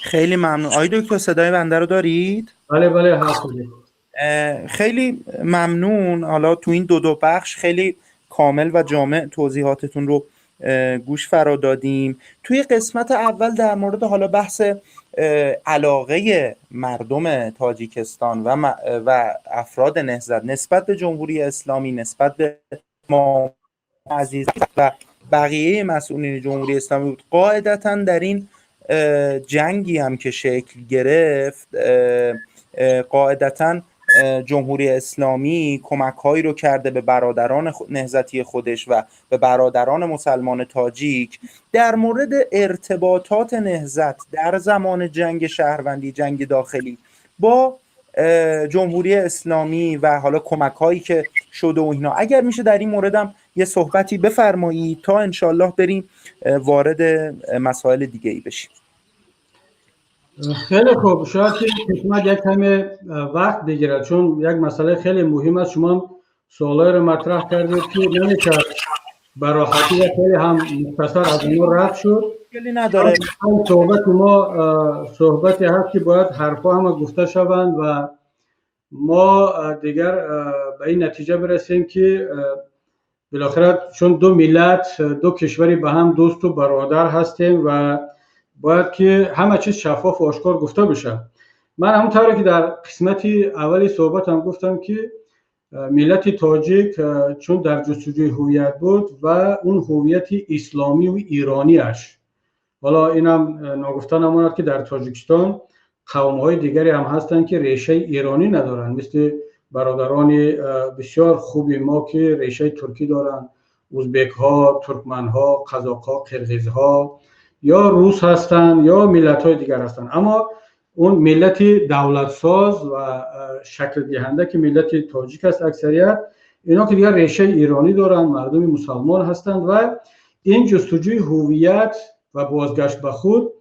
خیلی ممنون. آقای دکتر، صدای بنده رو دارید؟ بله بله، هست. خیلی ممنون. حالا تو این دو بخش خیلی کامل و جامع توضیحاتتون رو گوش فرا دادیم. توی قسمت اول در مورد حالا بحث علاقه مردم تاجیکستان و افراد نهضت نسبت به جمهوری اسلامی، نسبت به امام عزیز و بقیه مسئولین جمهوری اسلامی بود. قاعدتا در این جنگی هم که شکل گرفت، قاعدتا جمهوری اسلامی کمک هایی رو کرده به برادران نهضتی خودش و به برادران مسلمان تاجیک. در مورد ارتباطات نهضت در زمان جنگ شهروندی، جنگ داخلی با جمهوری اسلامی و حالا کمک هایی که شده و اینا، اگر میشه در این موردم یه صحبتی بفرمایید تا انشالله بریم وارد مسائل دیگه ای بشیم. خیلی خوب، شاید که قسمت یک کمی وقت بگیرد، چون یک مسئله خیلی مهم است. شما سوالای رو مطرح کردید که نمیشه به راحتی و خیلی هم مختصر از اونها رد شد. خیلی نداره. صحبت ما صحبتی هست که باید حرفا هم گفته شوند و ما دیگر به این نتیجه برسیم که بالاخره چون دو ملت، دو کشوری به هم دوست و برادر هستیم و باید که همه چیز شفاف و آشکار گفته بشه. من همون طوری که در قسمت اولی صحبتم گفتم که ملت تاجیک چون در جستجوی هویت بود و اون هویت اسلامی و ایرانیش، حالا اینم ناگفته نماند که در تاجیکستان قوم های دیگری هم هستند که ریشه ایرانی ندارند، مثل برادران بسیار خوبی ما که ریشه ترکی دارند، ازبک ها، ترکمن ها، قزاق ها، قرغیز ها یا روس هستند یا ملت های دیگر هستند. اما اون ملت دولت ساز و شکل دهنده که ملت تاجیک است اکثریت، اینا که دیگر ریشه ایرانی دارند، مردم مسلمان هستند و این جستجوی هویت و بازگشت به خود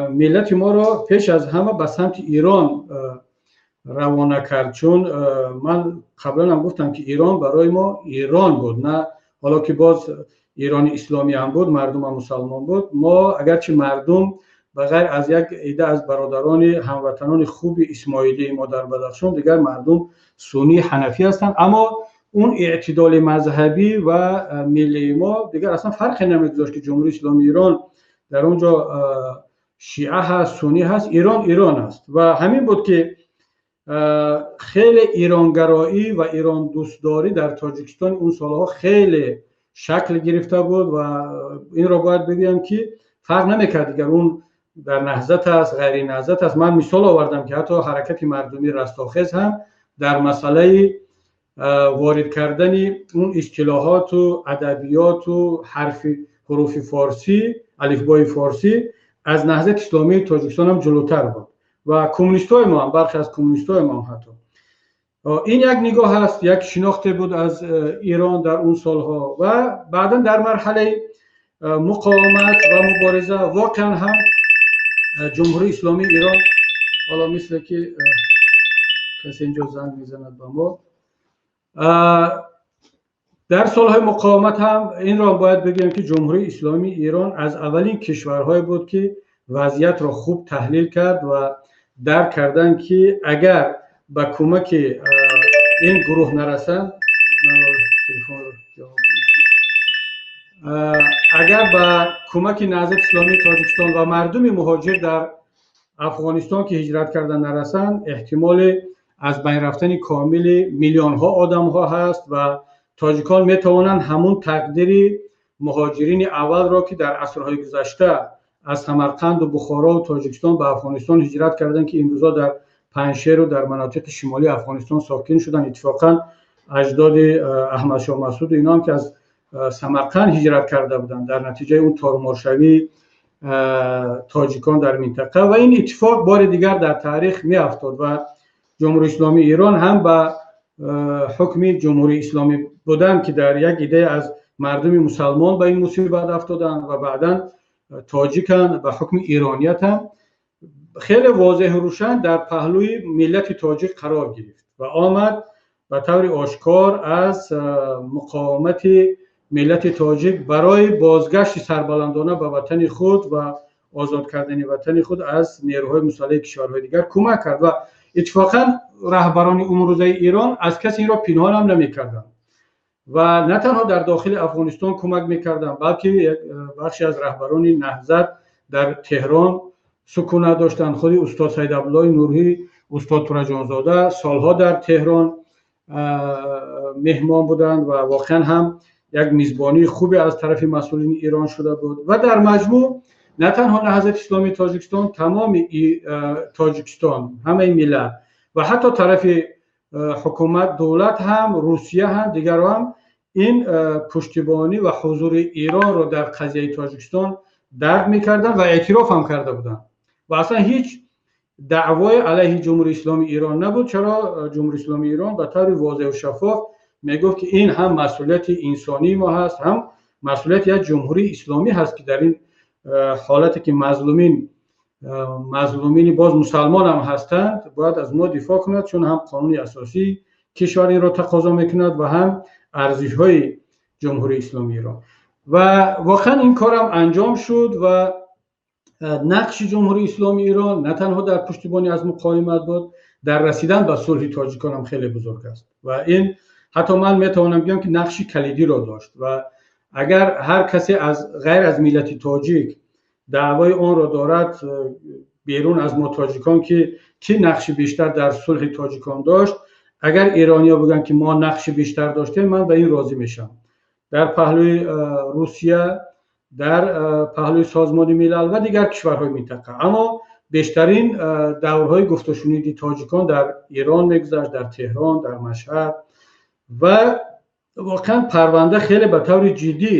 ملت ما را پیش از همه به سمت ایران روانه کرد. چون من قبلا هم گفتم که ایران برای ما ایران بود، نه حالا که باز ایران اسلامی هم بود، مردم هم مسلمان بود. ما اگرچه مردم به غیر از یک عده از برادران هموطنان خوب اسماعیلی ما در بدخشان، دیگر مردم سنی حنفی هستند، اما اون اعتدال مذهبی و ملی ما دیگر اصلا فرقی نمیگذاشت که جمهوری اسلامی ایران در اونجا شیعه هست، سنی هست، ایران ایران است. و همین بود که خیلی ایرانگرایی و ایران دوستداری در تاجیکستان اون سالها خیلی شکل گرفته بود و این را باید بگویم که فرق نمیکرد دیگر اون در نهضت است، غیر نهضت است. من مثال آوردم که حتی حرکت مردمی رستاخیز هم در مسئله وارد کردن اون اصطلاحات و ادبیات و حروف فارسی، الفبای فارسی از نهضت اسلامی تاجیکستان هم جلوتر بود و کمونیستای ما هم، برخی از کمونیستای ما هم حتی. این یک نگاه هست، یک شناخته بود از ایران در اون سالها و بعدا در مرحله مقاومت و مبارزه واقعا هم جمهوری اسلامی ایران، حالا مثل که کسی اینجا زنگ میزند به ما، در سالهای مقاومت هم این را باید بگیم که جمهوری اسلامی ایران از اولین کشورهای بود که وضعیت را خوب تحلیل کرد و درک کردن که اگر به کمک این گروه نرسند، اگر به کمک نهضت اسلامی تاجیکستان و مردم مهاجر در افغانستان که هجرت کردن نرسند، احتمال از بین رفتن کامل میلیون ها آدم ها هست و تاجیکان می توانند همون تقدیر مهاجرین اول را که در عصرهای گذشته از سمرقند و بخارا و تاجیکستان به افغانستان هجرت کردند که امروزا در پنجشیر و در مناطق شمالی افغانستان ساکن شدن، اتفاقا اجداد احمد شاه مسعود اینا هم که از سمرقند هجرت کرده بودند در نتیجه اون تارمارشوی تاجیکان در منطقه و این اتفاق بار دیگر در تاریخ می افتاد و جمهوری اسلامی ایران هم به حکم جمهوری اسلامی بودن که در یک ایده از مردم مسلمان به این مصیبت افتادند و بعدا تاجیکان به حکم ایرانیت هم خیلی واضح و روشن در پهلوی ملت تاجیک قرار گرفت و آمد به طور آشکار از مقاومت ملت تاجیک برای بازگشت سربلندانه به وطن خود و озод кардани ватани худ аз нерӯҳои мусаллаҳи кишварҳои дигар кӯмак кард ва иттифоқан раҳбарони умрӯзаи Эрон аз касе инро пинҳон ҳам намекарданд ва на танҳо дар дохили Афғонистон кӯмак мекарданд, балки як бахши аз раҳбарони Наҳзат дар Теҳрон сукунат доштанд. Худи устод Саид Абдуллоҳи Нурӣ, устод Тураҷонзода солҳо дар Теҳрон меҳмон буданд ва воқеан ҳам як мизбонии хубе аз тарафи масъулини Эрон шуда буд. Ва дар маҷмӯъ на танҳо Наҳзати Исломии Тоҷикистон, тамоми Тоҷикистон, ҳамаи миллат ва ҳатто тарафи ҳукумат, давлат ҳам, Русия ҳам, дигарон ҳам ин пуштибонӣ ва ҳузури Эронро дар қазияи Тоҷикистон дарк мекарданд ва эътироф ҳам карда буданд ва аслан ҳеҷ даъвои алайҳи Ҷумҳурии Исломии Эрон набуд. Чаро Ҷумҳурии Исломии Эрон ба таври возеҳу шаффоф мегуфт, ки ин ҳам масъулияти инсонии мо ҳаст, ҳам масъулияти як Ҷумҳурии Исломӣ ҳаст, ки дар ин ҳолате ки мазлумини боз мусалмон ҳам ҳастанд, бояд аз мо дифоъ кунад, чун ҳам қонуни асосии кишвар инро тақозо мекунад ва ҳам арзишҳои Ҷумҳурии Исломии Эрон. Ва воқеан ин корам анҷом шуд ва нақши Ҷумҳурии Исломии Эрон на танҳо дар пуштибонӣ аз муқовимат буд, дар расидан ба сулҳи тоҷикон ҳам хеле бузург аст ва ин ҳатто ман метавонам бигӯям, ки нақши калидиро дошт. Ва агар ҳар касе аз ғайр аз миллати тоҷик даъвои онро дорад берун аз мо тоҷикон, ки кӣ нақши бештар дар сулҳи тоҷикон дошт, агар эрониё бигӯянд, ки мо нақши бештар доштем, ман ба ин розӣ мешавам. Дар паҳлӯи Русия, дар паҳлӯи Созмони Милал ва дигар кишварҳои минтақа, аммо бештарин даврҳои гуфтушуниди тоҷикон дар Эрон мегузашт, дар Теҳрон, дар Машҳад ва воқеан парванда хеле ба таври ҷиддӣ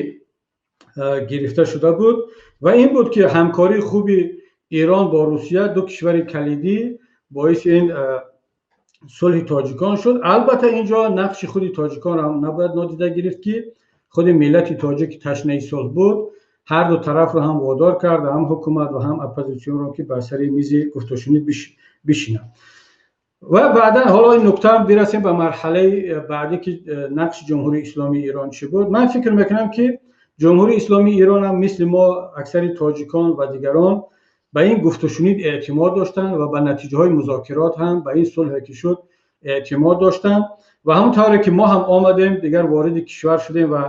гирифта шуда буд. Ва ин буд, ки ҳамкории хуби Эрон бо Русия, ду кишвари калидӣ, боиси ин сулҳи тоҷикон шуд. Албатта, инҷо нақши худи тоҷиконро ҳам набояд нодида гирифт, ки худи миллати тоҷик ташнаи сулҳ буд, ҳар ду тарафро ҳам водор кард, ҳам ҳукумат ва ҳам оппозитсионро, ки ба сари мизи гуфтушунид бишинанд. Ва баъдан ҳоло ин нукта ҳам бирасем ба марҳалаи баъдӣ, ки нақши Ҷумҳурии Исломии Эрон чӣ буд. Ман фикр мекунам, ки Ҷумҳурии Исломии Эрон ҳам мисли мо, аксари тоҷикон ва дигарон, ба ин гуфтушунид эътимод доштанд ва ба натиҷаҳои музокирот ҳам, ба ин сулҳе ки шуд, эътимод доштанд. Ва ҳамон тавре ки мо ҳам омадем, дигар вориди кишвар шудем ва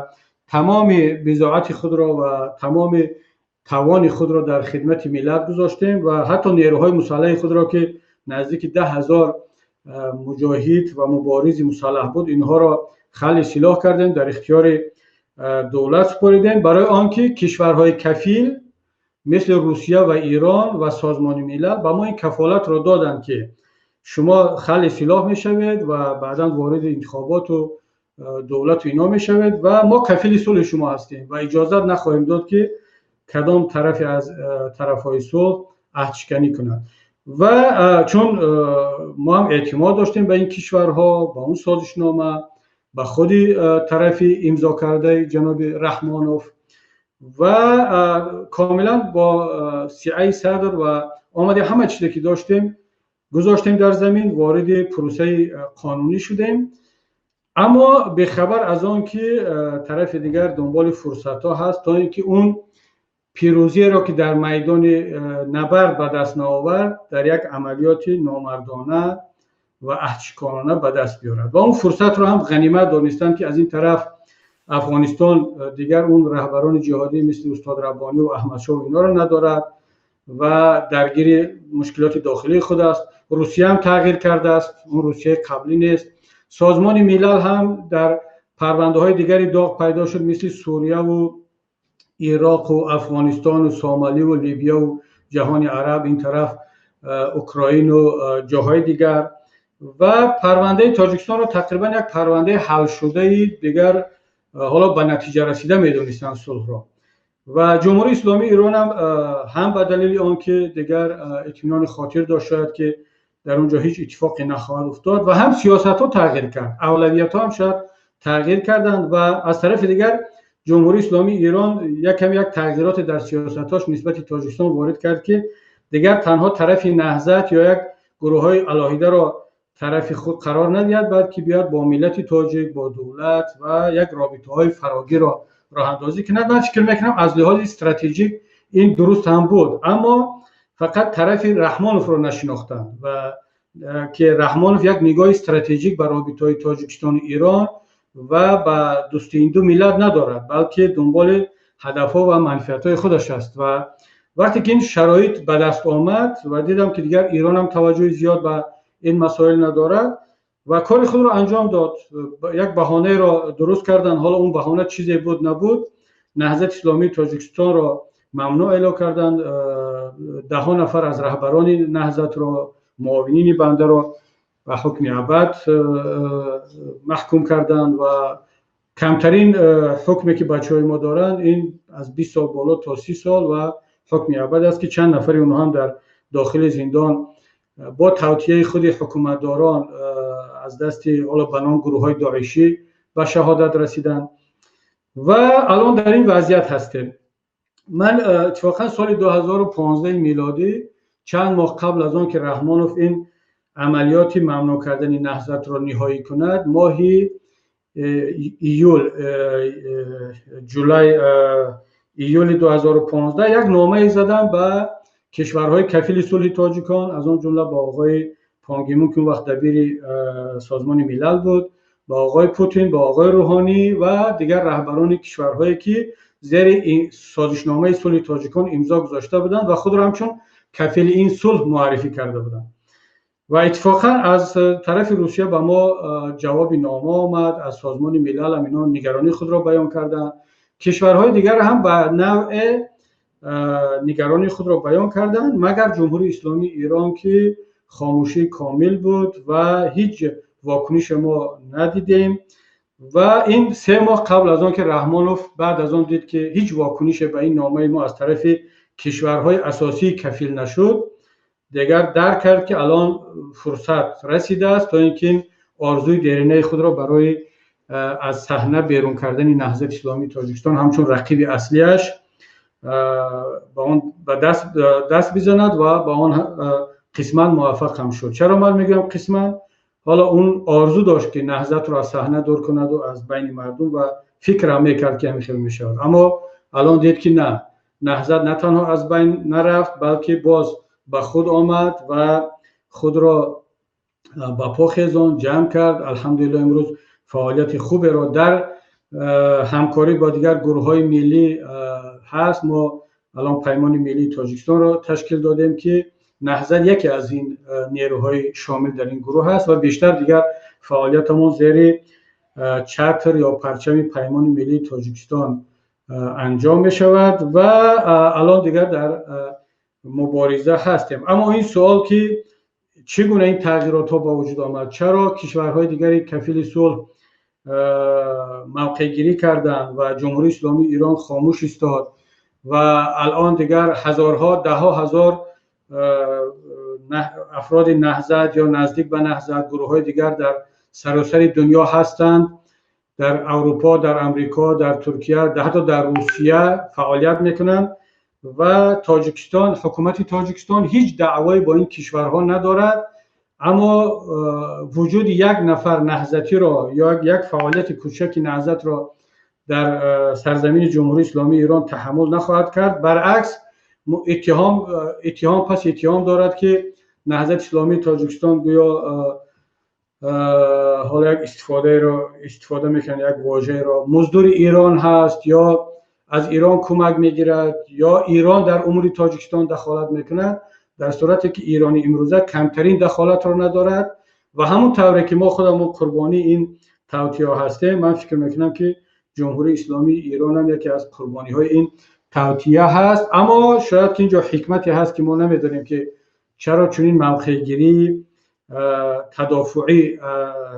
тамоми бизоати худро ва тамоми тавони худро дар хидмати миллат гузоштем ва ҳатто нерӯҳои мусаллаҳи худро, ки наздики 10 000 муҷоҳид ва муборизи мусаллаҳ буд, инҳоро хали силоҳ кардем, дар ихтиёри давлат супоридем, барои он ки кишварҳои кафил мисли Русия ва Эрон ва Созмони Милал ба мо ин кафолатро доданд, ки шумо хали силоҳ мешавед ва баъдан вориди интихоботу давлату ино мешавед ва мо кафили сулҳи шумо ҳастем ва иҷозат нахоҳем дод, ки кадом тарафе аз тарафҳои сулҳ аҳдшиканӣ кунад. Ва чун мо ҳам эътимод доштем ба ин кишварҳо, ба он созишнома, ба худи тарафи имзо кардаи ҷаноби Раҳмонов ва комилан бо сиъаи садр ва омадем, ҳама чизе ки доштем, гузоштем дар замин, вориди пурусаи қонунӣ шудем. Аммо бехабар аз он ки тарафи дигар дунболи фурсатҳо ҳаст, то ин ки он пирӯзиеро, ки дар майдони набард ба даст наовард, дар як амалиёти номардона ва аҳдшиконона ба даст биёрад. Ва он фурсатро ҳам ғанимат донистанд, ки аз ин тараф Афғонистон дигар он раҳбарони ҷиҳодӣ мисли устод Раббонӣ ва Аҳмадшоҳ инҳоро надорад ва даргири мушкилоти дохилии худ аст. Русия ҳам тағйир кардааст, он Русияи қаблӣ нест. Созмони Милал ҳам дар парвандаҳои дигари доғ пайдо шуд, мисли Сурияву Ироқу Афғонистону Сомаливу Либияву ҷаҳони араб, ин тараф Украину ҷоҳои дигар. Ва парвандаи Тоҷикистонро тақрибан як парвандаи ҳалшудаи дигар, ҳоло ба натиҷа расида медонистанд сулҳро. Ва Ҷумҳурии Исломии Эрон ҳам ба далели он ки дигар итминони хотир дошт, шояд ки дар он ҷо ҳеҷ иттифоқе нахоҳад уфтод, ва ҳам сиёсатҳо тағйир кард, авлавиятҳо ҳам шояд тағйир карданд. Ва аз тарафи дигар Ҷумҳурии Исломии Эрон як каме як тағйироте дар сиёсатҳош нисбати Тоҷикистон ворид кард, ки дигар танҳо тарафи Наҳзат ё як гурӯҳҳои алоҳидаро тарафи худ қарор надиҳад, балки биёяд бо миллати тоҷик, бо давлат ва як робитаҳои фарогирро роҳандозӣ кунад. Ман фикр мекунам, аз лиҳози стратегик Ин дуруст ҳам буд, аммо фақат тарафи Раҳмоновро нашинохтанд ва ки Раҳмонов як нигоҳи стратегик ба робитаҳои Тоҷикистону Эрон ва ба дӯстии ин ду миллат надорад, балки дунболи ҳадафҳо ва манфиатҳои худаш аст. Ва вақте ки ин шароит ба даст омад ва дидам ки дигар Эрон ҳам таваҷҷӯҳи зиёд ба ин масоил надорад ва кори худро анҷом дод, як баҳонаеро дуруст карданд. Ҳоло он баҳона чизе буд набуд, Наҳзати Исломии Тоҷикистонро мамнӯъ эълон карданд, даҳҳо нафар аз раҳбарони Наҳзатро, муовинини бандаро ба ҳукми абад маҳкум карданд ва камтарин ҳукме ки бачаҳои мо доранд ин аз 20 сол боло то 30 сол ва ҳукми абад аст, ки чанд нафари онҳо ҳам дар дохили зиндон бо тавтияи худи ҳукуматдорон аз дасти ҳоло ба ном гурӯҳҳои доишӣ ба шаҳодат расиданд ва алон дар ин вазъият ҳастем. Ман иттифоқан соли 2015 милодӣ, чанд моҳ қабл аз он ки Раҳмонов ин амалиёти мамнӯъ кардани Наҳзатро ниҳоӣ кунад, моҳи июл, ҷулай, июли 2015 як номае задам ба кишварҳои кафили сулҳи тоҷикон, аз он ҷумла ба оғои Пан Ги Мун, ки он вақт дабири Созмони Милал буд, ба оғои Путин, ба оғои Рӯҳонӣ ва дигар раҳбарони кишварҳое ки зери созишномаи сулҳи тоҷикон имзо гузошта буданд ва худро ҳамчун кафили ин сулҳ муаррифӣ карда буданд. Ва иттифоқан аз тарафи Русия ба мо ҷавоби нома омад, аз Созмони Милал ҳам инҳо нигаронии худро баён карданд, кишварҳои дигар ҳам ба навъе нигаронии худро баён карданд, магар Ҷумҳурии Исломии Эрон ки хомӯшии комил буд ва ҳеҷ вокуниш мо надидем. Ва ин 3 моҳ қабл аз он ки Раҳмонов баъд аз он дид ки ҳеҷ вокунише ба ин номаи мо аз тарафи кишварҳои асосии кафил нашуд, дигар дарк кард ки алон фурсат расидааст то инки орзуи деринаи худро барои аз саҳна берун кардани Наҳзати Исломии Тоҷикистон ҳамчун рақиби аслиаш ба он ба даст бизанад ва ба он қисман муваффақ ҳам шуд. Чаро ман мегӯям қисман? Ҳоло он орзу дошт ки Наҳзатро аз саҳна дур кунад ва аз байни мардум ва фикр ҳам мекард ки ҳамин хел мешавад, аммо алон дид ки на, Наҳзат на танҳо аз байн нарафт, балки боз ба худ омад ва худро ба по хезон, ҷамъ кард. Алҳамдулиллоҳ имрӯз фаъолияти хуберо дар ҳамкорӣ бо дигар гурӯҳҳои миллӣ ҳаст. Мо алон Паймони Миллии Тоҷикистонро ташкил додем ки Наҳзат яке аз ин нерӯҳои шомил дар ин гурӯҳ аст ва бештар дигар фаъолиятамон зери чатр ё парчами Паймони Миллии Тоҷикистон анҷом мешавад ва алон дигар дар мубориза ҳастем. Аммо ин суол ки чӣ гуна ин тағйиротҳо ба вуҷуд омад, чаро кишварҳои дигари кафили сулҳ мавқеъгирӣ карданд ва Ҷумҳурии Исломии Эрон хомӯш истод ва алон дигар ҳазорҳо, даҳҳо ҳазор афроди Наҳзат ё наздик ба Наҳзат, гурӯҳҳои дигар дар саросари дунё ҳастанд, дар Аврупо, дар Амрико, дар Туркия, ҳатто дар Русия фаъолият мекунанд ва Тоҷикистон, ҳукумати Тоҷикистон ҳеҷ даъвое бо ин кишварҳо надорад, аммо вуҷуди як нафар наҳзатиро ё як фаъолияти кӯчаки наҳзатро дар сарзамини Ҷумҳурии Исломии Эрон таҳаммул нахоҳад кард. Баръакс, иттиҳом пас иттиҳом дорад ки Наҳзати Исломии Тоҷикистон гӯё ҳоло як истифода мекунанд, як вожаеро, муздури Эрон ҳаст ё аз Эрон кӯмак мегирад ё Эрон дар умури Тоҷикистон дахолат мекунад, дар сурате ки Эрони имрӯза камтарин дахолатро надорад ва ҳамон тавре ки мо худамон қурбонии ин тавтиҳо ҳастем, ман фикр мекунам ки Ҷумҳурии Исломии Эрон ҳам яке аз қурбониҳои ин тавтия ҳаст. Аммо шояд ки инҷо ҳикмате ҳаст ки мо намедонем ки чаро чунин мавқеъгирӣ тадофуъӣ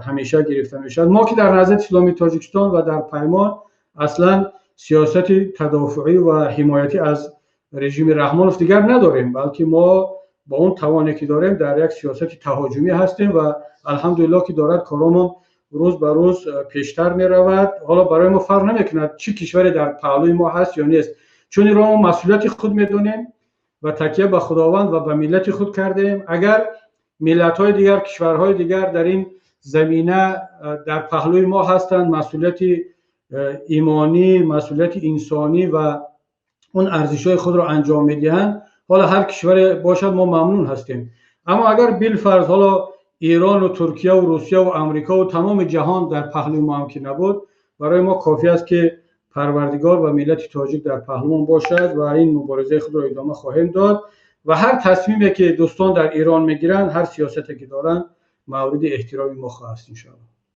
ҳамеша гирифта мешавад. Мо ки дар Наҳзати Исломии Тоҷикистон ва дар Паймон аслан сиёсати тадофуъӣ ва ҳимоятӣ аз режими Раҳмонов дигар надорем, балки мо бо он тавоне ки дорем дар як сиёсати таҳоҷумӣ ҳастем ва алҳамдулиллоҳ ки дорад коромон рӯз ба рӯз пештар меравад. Ҳоло барои мо фарқ намекунад чӣ кишваре дар паҳлӯи мо ҳаст ё нест, чун инро мо масъулияти худ медонем ва такя ба Худованд ва ба миллати худ кардем. Агар миллатҳои дигар, кишварҳои дигар дар ин замина дар паҳлӯи мо ҳастанд, масъулияти имонӣ, масъулияти инсонӣ ва он арзишҳои худро анҷом медиҳанд, ҳоло ҳар кишваре бошад, мо мамнун ҳастем. Аммо агар билфарз ҳоло Эрону Туркия ва Русия ва Амрико ва тамоми ҷаҳон дар паҳлӯи мо ҳам ки набуд, барои мо кофӣ аст, ки Парвардигор ва миллати тоҷик дар паҳлӯмон бошад ва ин муборизаи худро идома хоҳем дод ва ҳар тасмиме ки дӯстон дар Эрон мегиранд, ҳар сиёсате ки доранд, мавриди эҳтироми мо хоҳад аст, иншоаллоҳ.